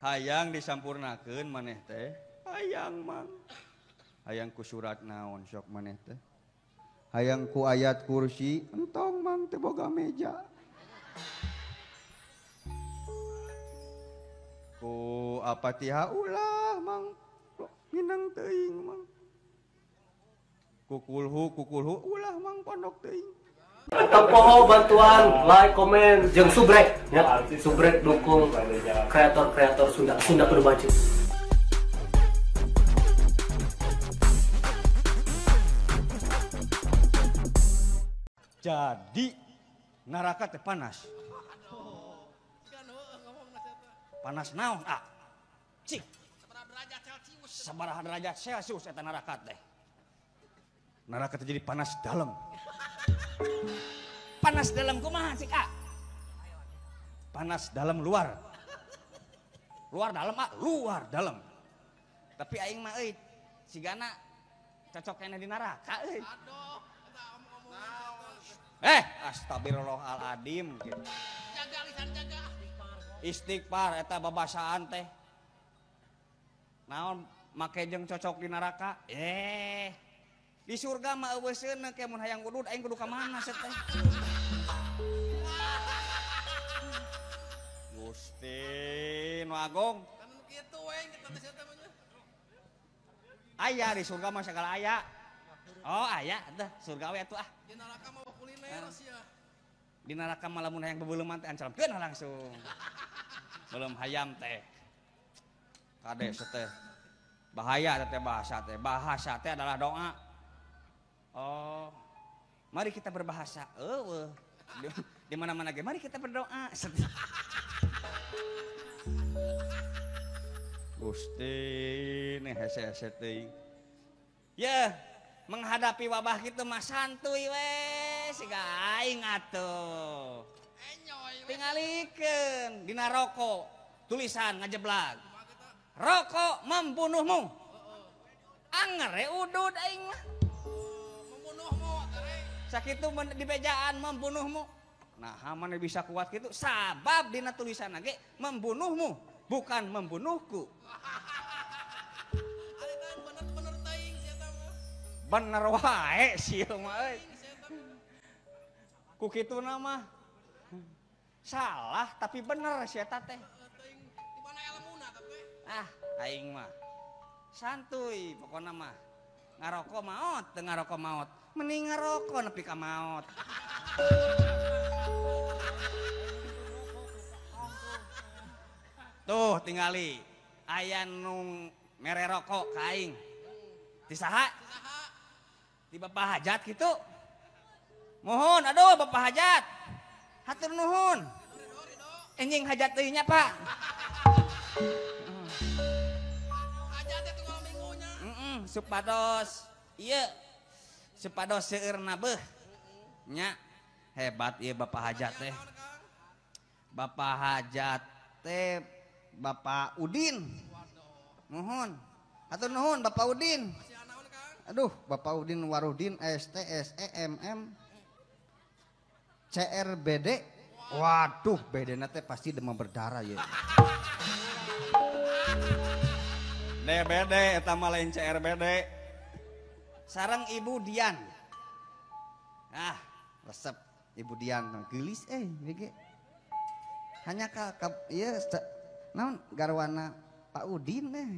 Hayang disampurnakeun maneh teh. Hayang mang. Hayang ku surat naon sok maneh teh. Hayang ku ayat kursi, entong mang teu boga meja. Ku Al-Fatihah ulah mang minang teuing mang. Kukulhu kukulhu ulah mang pondok teuing. Tempoho bantuan, like, komen, jeung subrek ya, subrek dukung kreator-kreator Sunda, Sunda kudu maju. Jadi neraka teh panas. Panas naon ah? Cik. Sabaraha derajat Celsius eta neraka teh. Neraka teh jadi panas dalam. Panas dalam kumaha cik ah? Panas dalam luar. Luar dalam ah, luar dalam. Tapi aing mah euy sigana cocok keneh di neraka euy. Astagfirullahaladzim gitu. Jaga lisan jaga. Istighfar eta babasaan teh. Naon make jeung cocok di neraka? Di surga mah eueuh seuneu ke mun hayang udud aing kudu ka mana seuh teh. Gusti nu agung. Kan kitu we kita teh teh mah. Aya di surga mah sagala aya. Oh aya teh surga we atuh ah. Di neraka mah kuliner sia. Di neraka mah lamun hayang bebeuleman teh ancalamkeun langsung. Belum hayam teh. Kade teh. Bahaya teh bahasa teh. Bahasa teh adalah doa. Oh. Mari kita berbahasa. Eueuh. Di mana-mana ge mari kita berdoa. Gusti nih hese-hese teuing. Yeuh, menghadapi wabah gitu mah santuy we siga aing atuh. Tingalikeun dina rokok tulisan ngajeblag. Rokok membunuhmu. Anger we udud aing mah. Membunuhmu sakitu di bejaan membunuhmu. Nah, mana bisa kuat gitu? Sabab dina tulisan ge membunuhmu, bukan membunuhku. Bener wae sieun mah euy. Ku kituna mah salah tapi bener si eta teh. Ah, aing mah santuy pokona mah. Ngaroko maot, teu ngaroko maot. Mending ngaroko nepi ka maot. Tuh tingali aya nu mere rokok ka aing. Ti saha? Di Bapak Hajat gitu. Mohon, aduh Bapak Hajat. Hatur nuhun. Enjing hajat teuing nya, Pak. Hajat teh tunggal minggunya. Supados ieu supados seueurna beuh. Nya hebat ieu Bapak Hajat teh. Bapak Hajat teh Bapak Udin. Nuhun. Hatur nuhun Bapak Udin. Aduh, Bapak Udin Warudin S T S E M M C R B D. Waduh, BD-na teh pasti demam berdarah ya. DBD eta mah lain CRBD. Sareng Ibu Dian. Ah, resep Ibu Dian geulis euy ge. Hanya ka ieu naon garwana Pak Udin eh.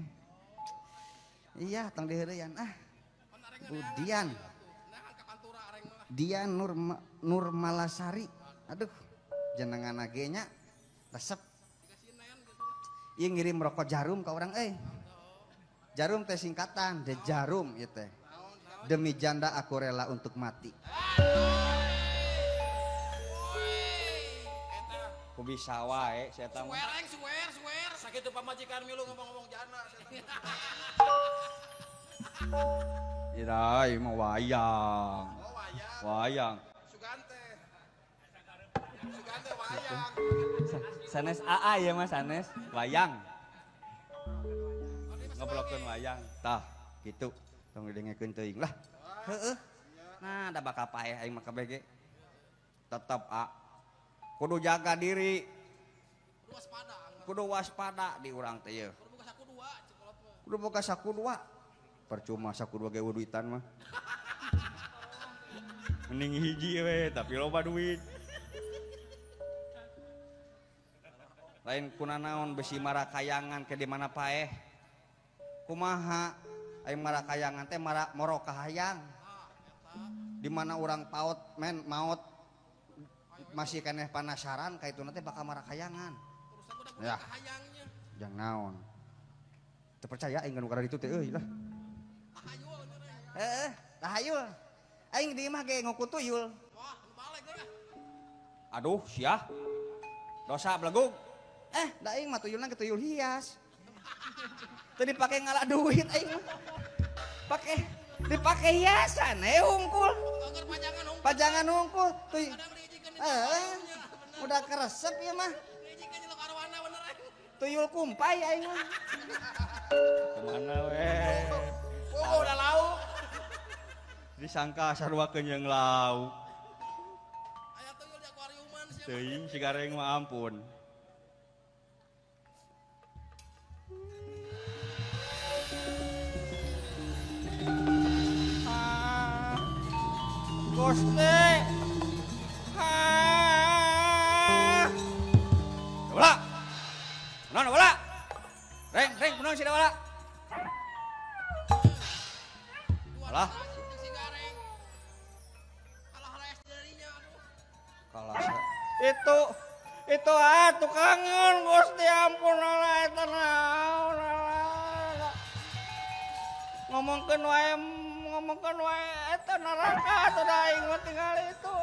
Iya, tong diheureyan ah. Bu Dian. Dian Nurmalasari. Aduh, jenengan ge nya resep. Ieu ngirim rokok jarum ka urang euy. Jarum teh singkatan, de jarum ieu teh. Demi janda aku rela untuk mati. Ku bisa wae sia eta mah. Suwer, suwer, sakitu pamajikan milu ngomong-ngomong janda. Ira, ieu mah wayang. Oh, wayang. Wayang. Sugante. Sugante wayang. Sanes AA ya Mas sanes, wayang. Ngobrolkeun wayang. Tah, kitu. Tong didengekeun teuing lah. Heeh. Nah, da bakal paeh aing mah kabeh ge. Tetep A. Kudu jaga diri. Waspada. Kudu waspada di urang teh yeuh. Kudu boga saku dua cek kolot mah. Kudu boga saku dua. Percuma saku dua ge duitan mah. Mending hiji we tapi loba duit. Lain kunanaon besi marakayangan ke di mana paeh. Kumaha aing marakayangan teh mara moro kahayang. Di mana urang paot men maot masih keneh panasaran ka ituna teh bakal marakayangan. Ya. Jang naon. Teu percaya aing nu kada ditu teh euy lah. Heeh, tahayul. Aing di imah ge nguku tuyul. Wah, nu balik geura. Aduh, sia. Dosa belegug. Da aing mah tuyulna ke tuyul hias. Teu dipake ngala duit aing mah. Pake dipake hiasan hungkul. Pajangan hungkul. Pajangan hungkul. Tuy. Udah keresep ieu mah. Tuyul kumpai aing mah. Kemana we? Oh, udah lauk. Disangka sarua kenyang lauk. Aya tuyul di akuariuman sia. Teuing si gareng mah ampun. Gusti. Wala. Kunaon wala? Reng, reng kunaon sia wala? Alah. Kalah. Itu ah tukangan Gusti ampun Allah eta naon Allah. Ngomongkeun wae eta neraka atuh da aing mah tinggal itu.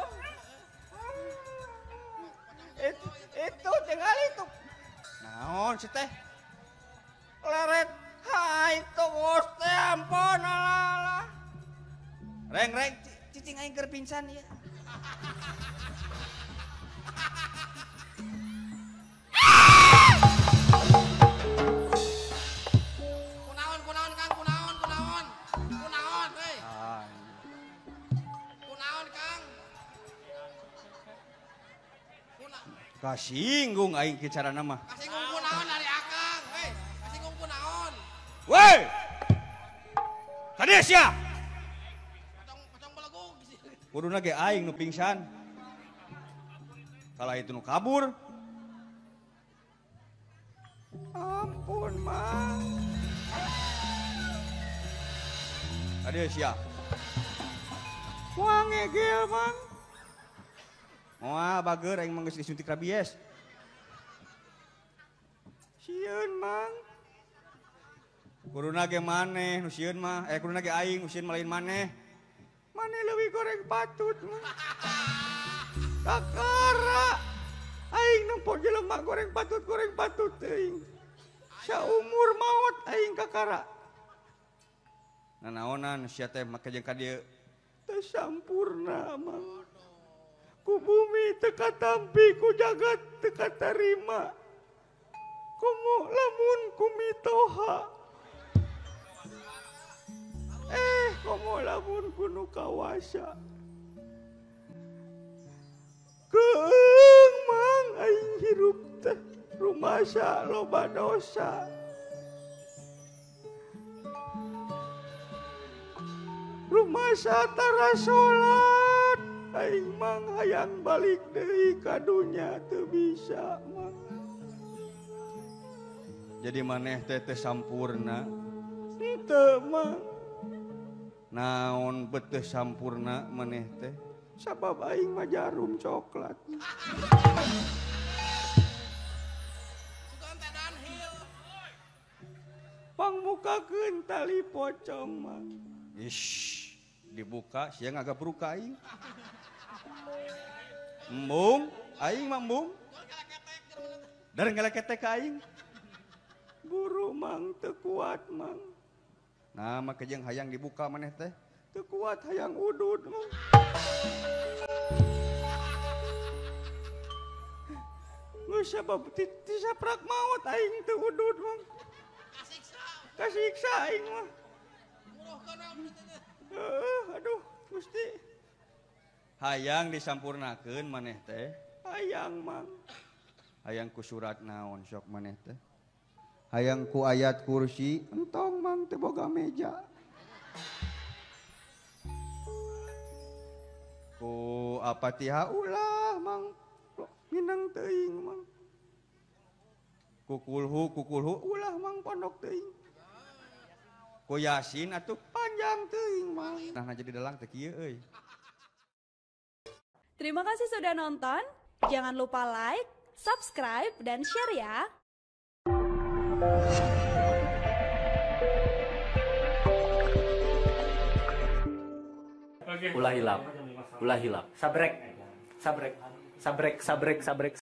Itu tinggal itu. Naon si teh? Leret ha itu Gusti ampun Allah. Reng reng cicing aing keur pingsan ieu. Kunaon kunaon Kang, kunaon kunaon. Kunaon heuy. Kunaon Kang. Kasinggung aing ki carana mah. Kasinggung kunaon dari Akang, heuy. Kasinggung kunaon. Woi. Kadieu sia. Pocong belegug. Kuduna ge aing nu pingsan. Kala itu nu kabur. Ampun, Mang. Kadieu sia. Moal ngegel, Mang. Moal bager aing mah geus disuntik rabies. Sieun, Mang. Kuduna ge maneh nu sieun mah, kuduna ge aing nu sieun mah lain maneh. Maneh leuwih goreng patut mah. Kakara aing nempo jelema goreng patut teuing. Saumur maot aing kakara. Nanaonan sia teh make jeung ka dieu teu sampurna Mang. Ku bumi teu katampi, ku jagat teu katarima. Komo lamun ku mitoha. Komo lamun ku nu kawasa. Keung Mang aing hirup teh rumasa loba dosa. Rumasa tara salat aing mang hayang balik deui ka dunya teu bisa Mang. Jadi maneh teh teu sampurna. Henteu Mang. Naon beteu sampurna maneh teh? Sabab aing mah jarum coklat. Sugan teh downhill. Pangmukakeun tali pocong Mang. Ish, dibuka sia ngagabruk ka aing. Embung, aing mah embung. Dar ngaleketek ka aing. Buru Mang teu kuat Mang. Nah, make jeung hayang dibuka maneh teh. Teu kuat hayang udud Mang. Geus sabab ti saprak maot aing teu udud Mang. Kasiksa. Kasiksa aing mah. Aduh, Gusti. Hayang disampurnakeun maneh teh. Hayang Mang. Hayang ku surat naon sok maneh teh? Hayang ku ayat kursi, entong mang teu boga meja. Ku Al-Fatihah ulah mang minang teuing mang. Kukulhu kukulhu ulah mang pondok teuing. Ku Yasin atuh panjang teuing mang. Nah jadi dalang teh kieu euy. Terima kasih sudah nonton. Jangan lupa like, subscribe, dan share ya. Ulah hilap, ulah hilap. Sabrek, sabrek, sabrek, sabrek, sabrek.